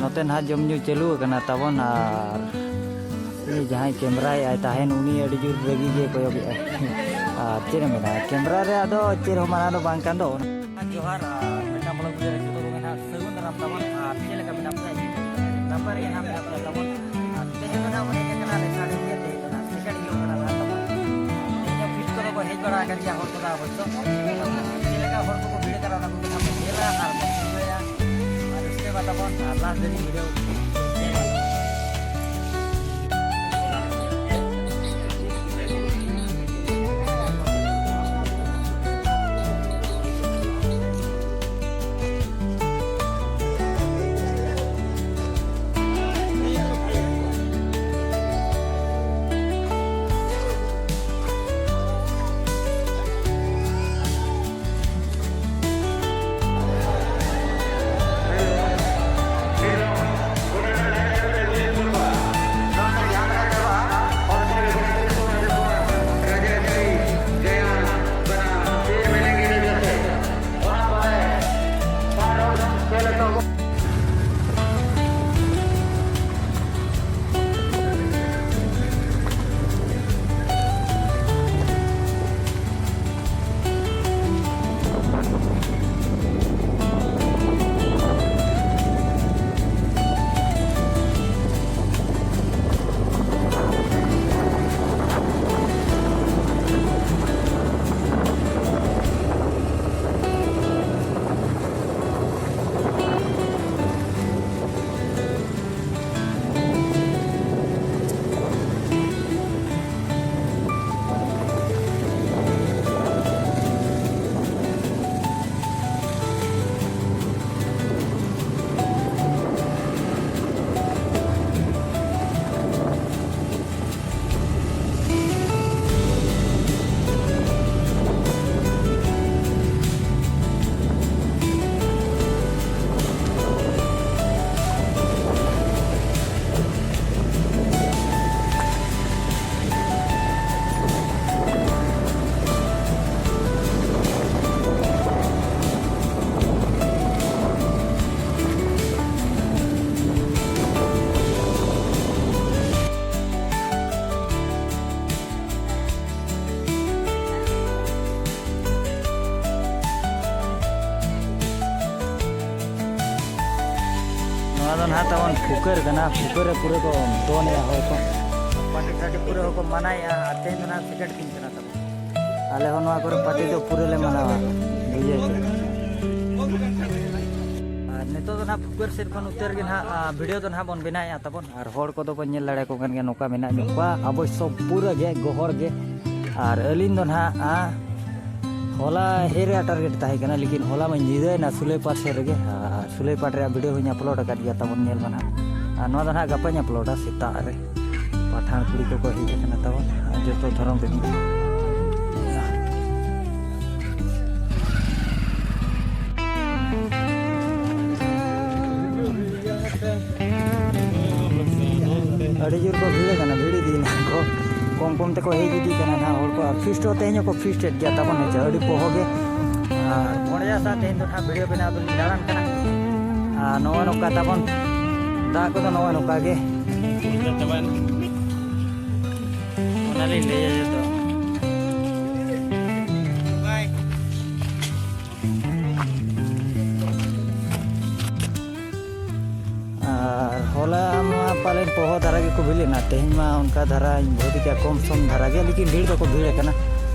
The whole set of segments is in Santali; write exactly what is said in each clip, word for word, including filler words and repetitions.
ᱱᱚᱛᱮ ᱱᱟᱦᱟᱜ ᱡᱚᱢ ᱧᱩ ᱪᱟᱹᱞᱩ ᱟᱠᱟᱱᱟ ᱛᱟᱵᱚᱱ, ᱟᱨ ᱩᱱᱤ ᱡᱟᱦᱟᱸᱭ ᱠᱮᱢᱨᱟᱭ ᱟᱭ ᱛᱟᱦᱮᱱ, ᱩᱱᱤ ᱟᱹᱰᱤ ᱡᱳᱨ ᱨᱟᱹᱜᱤ ᱜᱮ ᱠᱚᱭᱚᱜᱮᱫᱼᱟᱭ᱾ ᱟᱨ ᱪᱮᱫ ᱮᱢ ᱢᱮᱱᱟ, ᱠᱮᱢᱨᱟ ᱨᱮ ᱟᱫᱚ ᱪᱮᱫ ᱦᱚᱸ ᱢᱟᱱᱟ ᱫᱚ ᱵᱟᱝ ᱠᱟᱱ ᱫᱚ᱾ ᱡᱚᱦᱟᱨ, ᱟᱨ ᱢᱤᱫᱴᱟᱝ ᱵᱞᱚᱜ ᱵᱷᱤᱰᱤᱭᱳ ᱨᱮ ᱡᱚᱛᱚ ᱠᱚᱜᱮ ᱱᱟᱦᱟᱜ ᱥᱟᱹᱜᱩᱱ ᱫᱟᱨᱟᱢ ᱛᱟᱵᱚᱱ᱾ ᱟᱨ ᱪᱮᱫ ᱞᱮᱠᱟ ᱢᱮᱱᱟᱜ ᱯᱮᱭᱟ? ᱱᱟᱯᱟᱭ ᱨᱮᱜᱮ ᱱᱟᱦᱟᱜ ᱢᱮᱱᱟᱜ ᱯᱮᱭᱟ ᱛᱟᱵᱚᱱ᱾ ᱟᱨ ᱛᱮᱦᱮᱧ ᱫᱚ ᱱᱟᱦᱟᱜ ᱵᱚᱱ ᱦᱮᱡ ᱟᱠᱟᱱᱟ ᱞᱮᱠᱷᱟ ᱰᱩᱝᱨᱤ ᱛᱮ, ᱚᱱᱟ ᱥᱮᱠᱮᱱᱰ ᱦᱤᱞᱳᱜ ᱠᱟᱱᱟ ᱱᱟᱦᱟᱜ ᱛᱟᱵᱚᱱ᱾ ᱛᱮᱦᱮᱧ ᱦᱚᱸ ᱵᱷᱤᱲ ᱠᱚᱫᱚ ᱠᱚ ᱦᱮᱡ ᱵᱟᱲᱟ ᱟᱠᱟᱱ ᱜᱮᱭᱟ ᱦᱚᱲ ᱠᱚᱫᱚ ᱚᱵᱚᱥᱥᱚ᱾ ᱪᱮᱫ ᱞᱮᱠᱟ ᱦᱚᱲ ᱠᱚᱠᱚ ᱵᱷᱤᱲ ᱟᱠᱟᱱᱟ ᱚᱱᱟ ᱠᱚᱜᱮ ᱱᱟᱦᱟᱜ ᱵᱚᱱ ᱧᱮᱞᱟ ᱟᱨ ᱵᱚᱱ ᱵᱩᱡᱷᱟᱹᱣᱟ᱾ ᱟᱨ ᱨᱟᱹᱥᱠᱟᱹ ᱢᱟ ᱛᱟᱵᱚᱱ, ᱟᱨ ᱞᱟᱥᱴ ᱫᱷᱟᱹᱵᱤᱡ ᱵᱷᱤᱰᱤᱭᱳ ᱧᱮᱞ ᱢᱟ᱾ ᱟᱫᱚ ᱱᱟᱦᱟᱜ ᱛᱟᱵᱚᱱ ᱯᱷᱩᱠᱟᱹᱨ ᱠᱟᱱᱟ, ᱯᱷᱩᱠᱟᱹᱨ ᱨᱮ ᱯᱩᱨᱟᱹ ᱠᱚ ᱫᱚᱱᱮᱜᱼᱟ ᱦᱚᱲ ᱠᱚ᱾ ᱯᱟᱨᱴᱤ ᱥᱟᱨᱴᱤ ᱯᱩᱨᱟᱹ ᱦᱚᱸᱠᱚ ᱢᱟᱱᱟᱭᱮᱜᱼᱟ, ᱟᱨ ᱛᱮᱦᱮᱧ ᱫᱚ ᱱᱟᱦᱟᱜ second ᱫᱤᱱ ᱠᱟᱱᱟ ᱛᱟᱵᱚᱱ᱾ ᱟᱞᱮ ᱦᱚᱸ ᱱᱚᱣᱟ ᱠᱚᱨᱮ ᱯᱟᱨᱴᱤ ᱫᱚ ᱯᱩᱨᱟᱹ ᱞᱮ ᱢᱟᱱᱟᱣᱟ, ᱵᱩᱡᱷᱟᱹᱣ ᱪᱮ? ᱟᱨ ᱱᱤᱛᱚᱜ ᱫᱚ ᱱᱟᱦᱟᱜ ᱯᱷᱩᱠᱟᱹᱨ ᱥᱮᱫ ᱠᱷᱚᱱ ᱩᱛᱟᱹᱨ ᱜᱮ ᱱᱟᱦᱟᱜ, ᱟ, video ᱫᱚ ᱱᱟᱦᱟᱜ ᱵᱚᱱ ᱵᱮᱱᱟᱣᱮᱫᱼᱟ ᱛᱟᱵᱚᱱ᱾ ᱟᱨ ᱦᱚᱲ ᱠᱚᱫᱚ ᱵᱚᱱ ᱧᱮᱞ ᱫᱟᱲᱮᱭᱟᱠᱚ ᱠᱟᱱ ᱜᱮᱭᱟ, ᱱᱚᱝᱠᱟ ᱢᱮᱱᱟᱜ ᱧᱚᱜ ᱠᱚᱣᱟ ᱚᱵᱚᱥᱥᱚ ᱯᱩᱨᱟᱹ ᱜᱮ ᱜᱚᱦᱚᱲ ᱜᱮ᱾ ᱟᱨ ᱟᱹᱞᱤᱧ ᱫᱚ ᱱᱟᱦᱟᱜ, ᱟ, ᱦᱚᱞᱟ ᱦᱮᱡ ᱨᱮᱭᱟᱜ target ᱛᱟᱦᱮᱸ ᱠᱟᱱᱟ, ᱞᱮᱠᱤᱱ ᱦᱚᱞᱟ ᱢᱟ ᱧᱤᱫᱟᱹᱭᱮᱱᱟ ᱥᱩᱞᱟᱹᱭᱯᱟᱲ ᱥᱮᱫ ᱨᱮᱜᱮ᱾ ᱟᱨ ᱥᱩᱞᱟᱹᱭᱯᱟᱲ ᱨᱮᱭᱟᱜ video ᱦᱚᱸᱧ upload ᱟᱠᱟᱫ ᱜᱮᱭᱟ ᱛᱟᱵᱚᱱ, ᱧᱮᱞ ᱢᱟ ᱱᱟᱦᱟᱜ᱾ ᱟᱨ ᱱᱚᱣᱟ ᱫᱚ ᱱᱟᱦᱟᱜ ᱜᱟᱯᱟᱧ uploadᱟ ᱥᱮᱛᱟᱜ ᱨᱮ᱾ ᱯᱟᱴᱷᱟᱱ ᱠᱩᱲᱤ ᱠᱚᱠᱚ ᱦᱮᱡ ᱟᱠᱟᱱᱟ ᱛᱟᱵᱚᱱ, ᱟᱨ ᱡᱚᱛᱚ ᱫᱷᱚᱨᱚᱢ ᱨᱤᱱ᱾ ᱟᱹᱰᱤ ᱡᱳᱨ ᱠᱚ ᱵᱷᱤᱲ ᱟᱠᱟᱱᱟ, ᱵᱷᱤᱲ ᱤᱫᱤᱭᱮᱱᱟ ᱠᱚ᱾ ᱠᱚᱢ ᱠᱚᱢ ᱛᱮᱠᱚ ᱦᱮᱡ ᱤᱫᱤᱜ ᱠᱟᱱᱟ ᱱᱟᱦᱟᱜ ᱦᱚᱲ ᱠᱚ᱾ ᱟᱨ feast ᱦᱚᱸ ᱛᱮᱦᱮᱧ ᱦᱚᱸᱠᱚ feast ᱮᱫ ᱜᱮᱭᱟ ᱛᱟᱵᱚᱱ, ᱦᱮᱸ ᱪᱮ, ᱟᱹᱰᱤ ᱯᱚᱦᱚ ᱜᱮ᱾ ᱟᱨ ᱵᱷᱚᱲᱡᱟ ᱥᱟᱶ ᱛᱮᱦᱮᱧ ᱫᱚ ᱱᱟᱦᱟᱜ video ᱵᱮᱱᱟᱣ ᱫᱚᱞᱤᱧ ᱫᱟᱬᱟᱱ ᱠᱟᱱᱟ᱾ ᱟᱨ ᱱᱚᱜᱼᱚ ᱱᱚᱝᱠᱟ ᱛᱟᱵᱚᱱ ᱫᱟᱜ ᱠᱚᱫᱚ ᱱᱚᱜᱼᱚ ᱱᱚᱝᱠᱟ ᱜᱮ᱾ ᱚᱱᱟᱞᱤᱧ ᱞᱟᱹᱭᱟ ᱡᱚᱛᱚ᱾ ᱟᱨ ᱦᱚᱞᱟ ᱢᱟ ᱯᱟᱞᱮᱱ ᱯᱚᱦᱚ ᱫᱷᱟᱨᱟ ᱜᱮᱠᱚ ᱵᱷᱤᱲ ᱞᱮᱱᱟ, ᱛᱮᱦᱮᱧ ᱢᱟ ᱚᱱᱠᱟ ᱫᱷᱟᱨᱟᱧ ᱵᱷᱟᱹᱵᱤ ᱠᱮᱜᱼᱟ ᱠᱚᱢ ᱥᱚᱢ ᱫᱷᱟᱨᱟ ᱜᱮ, ᱞᱮᱠᱤᱱ ᱵᱷᱤᱲ ᱫᱚᱠᱚ ᱵᱷᱤᱲ ᱟᱠᱟᱱᱟ᱾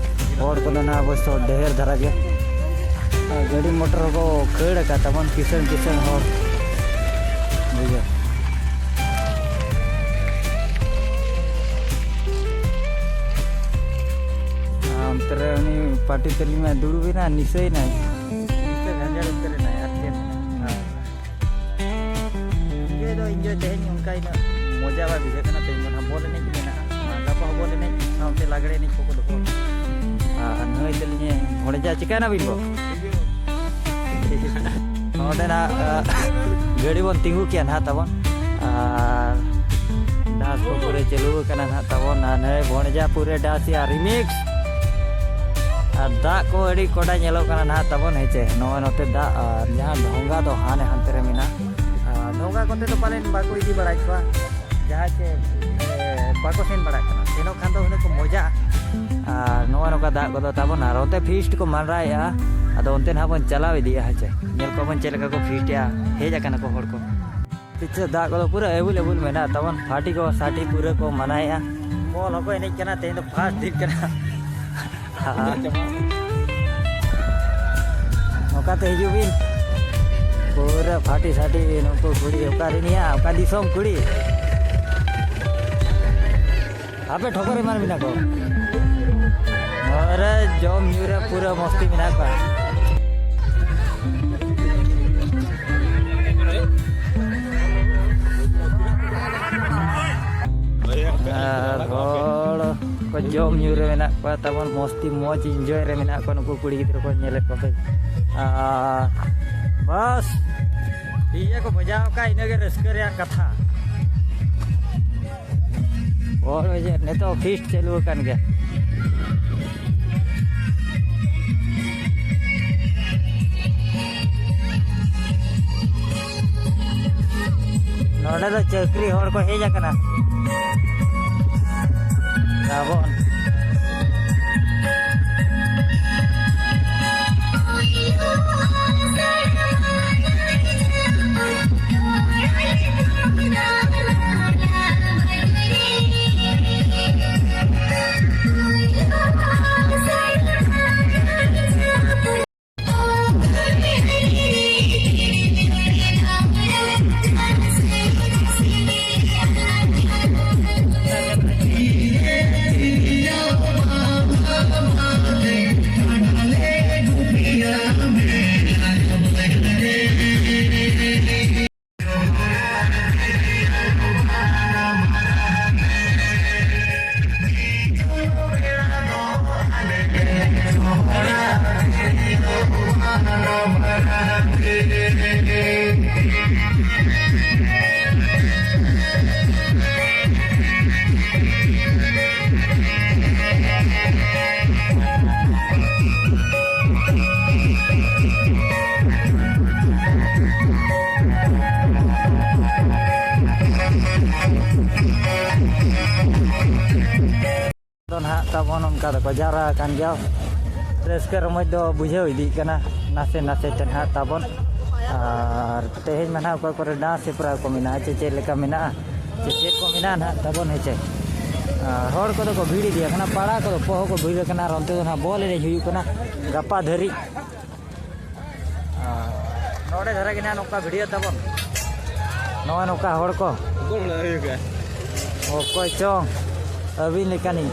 ᱦᱚᱲ ᱠᱚᱫᱚ ᱱᱟᱦᱟᱜ ᱚᱵᱚᱥᱥᱚ ᱰᱷᱮᱨ ᱫᱷᱟᱨᱟ ᱜᱮ᱾ ᱟᱨ ᱜᱟᱹᱰᱤ ᱢᱚᱴᱚᱨ ᱦᱚᱸᱠᱚ ᱠᱷᱟᱹᱲ ᱟᱠᱟᱫ ᱛᱟᱵᱚᱱ, ᱠᱤᱥᱟᱹᱬ ᱠᱤᱥᱟᱹᱬ ᱦᱚᱲ᱾ ᱵᱩᱡᱷᱟᱹᱣ᱾ ᱟᱨ ᱚᱱᱛᱮ ᱨᱮ ᱩᱱᱤ ᱯᱟᱴᱤ ᱛᱟᱹᱞᱤᱧ ᱢᱟ ᱫᱩᱲᱩᱵ ᱮᱱᱟ, ᱱᱤᱥᱟᱹᱭ ᱱᱟᱭ᱾ ᱱᱤᱥᱟᱹ ᱜᱷᱟᱸᱡᱟᱲ ᱩᱛᱟᱹᱨ ᱮᱱᱟᱭ, ᱟᱨ ᱪᱮᱫ? ᱦᱮᱸ᱾ enjoy ᱫᱚ enjoy, ᱛᱮᱦᱮᱧ ᱚᱱᱠᱟ ᱤᱱᱟᱹᱜ ᱢᱚᱡᱟ ᱵᱟᱭ ᱵᱩᱡᱷᱟᱹᱜ ᱠᱟᱱᱟ᱾ ᱛᱮᱦᱮᱧ ᱫᱚ ᱱᱟᱦᱟᱜ ᱵᱚᱞ ᱮᱱᱮᱡ ᱢᱮᱱᱟᱜᱼᱟ, ᱜᱟᱯᱟ ᱦᱚᱸ ᱵᱚᱞ ᱮᱱᱮᱡ ᱥᱟᱶᱛᱮ ᱞᱟᱜᱽᱲᱮ ᱮᱱᱮᱡ ᱠᱚᱠᱚ ᱫᱚᱦᱚ ᱟᱠᱟᱫᱟ᱾ ᱟᱨ ᱱᱩᱭ ᱛᱟᱹᱞᱤᱧ ᱮ ᱵᱷᱚᱲᱡᱟ, ᱪᱤᱠᱟᱹᱭᱮᱱᱟ ᱵᱤᱱ ᱜᱚ? ᱱᱚᱰᱮ ᱱᱟᱦᱟᱜ, ᱟ, ᱜᱟᱹᱰᱤ ᱵᱚᱱ ᱛᱤᱸᱜᱩ ᱠᱮᱭᱟ ᱱᱟᱦᱟᱜ ᱛᱟᱵᱚᱱ᱾ ᱟᱨ dance ᱠᱚ ᱯᱩᱨᱟᱹ ᱪᱟᱹᱞᱩ ᱟᱠᱟᱱᱟ ᱱᱟᱦᱟᱜ ᱛᱟᱵᱚᱱ᱾ ᱟᱨ ᱱᱩᱭ ᱵᱷᱚᱲᱡᱟ ᱯᱩᱨᱟᱹ dance ᱮᱭᱟ remix᱾ ᱟᱨ ᱫᱟᱜ ᱠᱚ ᱟᱹᱰᱤ ᱠᱚᱰᱟ ᱧᱮᱞᱚᱜ ᱠᱟᱱᱟ ᱱᱟᱦᱟᱜ ᱛᱟᱵᱚᱱ, ᱦᱮᱸ ᱪᱮ? ᱱᱚᱜᱼᱚᱭ ᱱᱚᱛᱮ ᱫᱟᱜ, ᱟᱨ ᱡᱟᱦᱟᱸ ᱰᱷᱚᱸᱜᱟ ᱫᱚ ᱦᱟᱱᱮ ᱦᱟᱱᱛᱮ ᱨᱮ ᱢᱮᱱᱟᱜᱼᱟ᱾ ᱟᱨ ᱰᱷᱚᱸᱜᱟ ᱠᱚᱛᱮ ᱫᱚ ᱯᱟᱞᱮᱱ ᱵᱟᱠᱚ ᱤᱫᱤ ᱵᱟᱲᱟᱭᱮᱫ ᱠᱚᱣᱟ, ᱡᱟᱦᱟᱸᱭ ᱪᱮ, ᱮ, ᱵᱟᱠᱚ ᱥᱮᱱ ᱵᱟᱲᱟᱜ ᱠᱟᱱᱟ᱾ ᱥᱮᱱᱚᱜ ᱠᱷᱟᱱ ᱫᱚ ᱦᱩᱱᱟᱹᱝ ᱠᱚ ᱢᱚᱡᱟᱜᱼᱟ᱾ ᱟᱨ ᱱᱚᱜᱼᱚᱭ ᱱᱚᱝᱠᱟ ᱫᱟᱜ ᱠᱚᱫᱚ ᱛᱟᱵᱚᱱ, ᱟᱨ ᱚᱱᱛᱮ feast ᱠᱚ ᱢᱟᱰᱨᱟᱭᱮᱫᱼᱟ᱾ ᱟᱫᱚ ᱚᱱᱛᱮ ᱱᱟᱦᱟᱜ ᱵᱚᱱ ᱪᱟᱞᱟᱣ ᱤᱫᱤᱜᱼᱟ, ᱦᱮᱸ ᱪᱮ? ᱧᱮᱞ ᱠᱚᱣᱟ ᱵᱚᱱ ᱪᱮᱫ ᱞᱮᱠᱟ ᱠᱚ feast ᱮᱫᱼᱟ᱾ ᱦᱮᱡ ᱟᱠᱟᱱᱟ ᱠᱚ ᱦᱚᱲ ᱠᱚ᱾ ᱯᱤᱪᱷᱮ ᱫᱟᱜ ᱠᱚᱫᱚ ᱯᱩᱨᱟᱹ available ᱢᱮᱱᱟᱜ ᱛᱟᱵᱚᱱ᱾ ᱯᱟᱨᱴᱤ ᱠᱚ ᱥᱟᱴᱤ ᱯᱩᱨᱟᱹ ᱠᱚ ᱢᱟᱱᱟᱭᱮᱫᱼᱟ᱾ ᱵᱚᱞ ᱦᱚᱸᱠᱚ ᱮᱱᱮᱡ ᱠᱟᱱᱟ, ᱛᱮᱦᱮᱧ ᱫᱚ ᱯᱷᱟᱥᱴ ᱫᱤᱱ ᱠᱟᱱᱟ᱾ ᱱᱚᱝᱠᱟᱛᱮ ᱦᱤᱡᱩᱜ ᱵᱤᱱ, ᱯᱩᱨᱟᱹ ᱯᱷᱟᱴᱤ ᱥᱟᱴᱤ ᱱᱩᱠᱩ ᱠᱩᱲᱤ, ᱚᱠᱟ ᱨᱤᱱᱤᱭᱟ, ᱚᱠᱟ ᱫᱤᱥᱚᱢ ᱠᱩᱲᱤ᱾ ᱟᱯᱮ ᱴᱷᱚᱠᱚᱨ ᱮᱢᱟᱱ ᱢᱮᱱᱟᱜ ᱠᱚ᱾ ᱱᱚᱣᱟ ᱨᱮ ᱡᱚᱢ ᱧᱩ ᱨᱮ ᱯᱩᱨᱟᱹ ᱢᱚᱥᱛᱤ ᱢᱮᱱᱟᱜ ᱠᱚᱣᱟ᱾ ᱟᱨ ᱦᱚᱲ ᱠᱚ ᱡᱚᱢ ᱧᱩ ᱨᱮ ᱢᱮᱱᱟᱜ ᱠᱚᱣᱟ, ᱛᱟᱵᱚᱱ ᱢᱚᱥᱛᱤ ᱢᱚᱡᱽ enjoy ᱨᱮ ᱢᱮᱱᱟᱜ ᱠᱚᱣᱟ ᱱᱩᱠᱩ ᱠᱩᱲᱤ ᱜᱤᱫᱽᱨᱟᱹ ᱠᱚ᱾ ᱧᱮᱞᱮᱫ ᱠᱚᱣᱟ ᱯᱮ᱾ ᱟᱨ ᱵᱟᱥ, DJ ᱠᱚ ᱵᱟᱡᱟᱣ ᱟᱠᱟᱫ, ᱤᱱᱟᱹᱜᱮ ᱨᱟᱹᱥᱠᱟᱹ ᱨᱮᱭᱟᱜ ᱠᱟᱛᱷᱟ᱾ ᱦᱚᱲ ᱡᱮ ᱱᱤᱛᱚᱜ ᱯᱷᱤᱥᱴ ᱪᱟᱹᱞᱩ ᱟᱠᱟᱱ ᱜᱮᱭᱟ᱾ ᱱᱚᱰᱮ ᱫᱚ ᱪᱟᱹᱠᱨᱤ ᱦᱚᱲ ᱠᱚ ᱦᱮᱡ ᱟᱠᱟᱱᱟ᱾ ᱨᱟᱵᱚᱱ᱾ ᱫᱚ ᱱᱟᱦᱟᱜ ᱛᱟᱵᱚᱱ ᱚᱱᱠᱟ ᱫᱚᱠᱚ ᱡᱟᱣᱨᱟ ᱟᱠᱟᱱ ᱜᱮᱭᱟ᱾ ᱨᱟᱹᱥᱠᱟᱹ ᱨᱚᱢᱚᱡᱽ ᱫᱚ ᱵᱩᱡᱷᱟᱹᱣ ᱤᱫᱤᱜ ᱠᱟᱱᱟ ᱱᱟᱥᱮ ᱱᱟᱥᱮ ᱛᱮ ᱱᱟᱦᱟᱜ ᱛᱟᱵᱚᱱ᱾ ᱟᱨ ᱛᱮᱦᱮᱧ ᱢᱟ ᱱᱟᱦᱟᱜ ᱚᱠᱟ ᱠᱚᱨᱮ ᱰᱟᱱᱥ ᱦᱮᱯᱨᱟᱣ ᱠᱚ ᱢᱮᱱᱟᱜᱼᱟ, ᱪᱮ ᱪᱮᱫ ᱞᱮᱠᱟ ᱢᱮᱱᱟᱜᱼᱟ, ᱪᱮ ᱪᱮᱫ ᱠᱚ ᱢᱮᱱᱟᱜᱼᱟ ᱱᱟᱦᱟᱜ ᱛᱟᱵᱚᱱ, ᱦᱮᱸ ᱪᱮ? ᱟᱨ ᱦᱚᱲ ᱠᱚᱫᱚ ᱠᱚ ᱵᱷᱤᱲ ᱤᱫᱤᱭᱟ ᱠᱟᱱᱟ, ᱯᱟᱲᱟ ᱠᱚᱫᱚ ᱯᱚᱦᱚ ᱠᱚ ᱵᱷᱤᱲ ᱟᱠᱟᱱᱟ᱾ ᱟᱨ ᱚᱱᱛᱮ ᱫᱚ ᱱᱟᱦᱟᱜ ᱵᱚᱞ ᱮᱱᱮᱡ ᱦᱩᱭᱩᱜ ᱠᱟᱱᱟ ᱜᱟᱯᱟ ᱫᱷᱟᱹᱨᱤᱡ᱾ ᱟᱨ ᱱᱚᱰᱮ ᱫᱷᱟᱨᱟ ᱜᱮ ᱱᱟᱦᱟᱜ ᱱᱚᱝᱠᱟ ᱵᱷᱤᱲ ᱛᱟᱵᱚᱱ, ᱱᱚᱜᱼᱚᱭ ᱱᱚᱝᱠᱟ ᱦᱚᱲ ᱠᱚ᱾ ᱚᱠᱚᱭ ᱪᱚᱝ ᱟᱹᱵᱤᱱ ᱞᱮᱠᱟᱱᱤᱡ᱾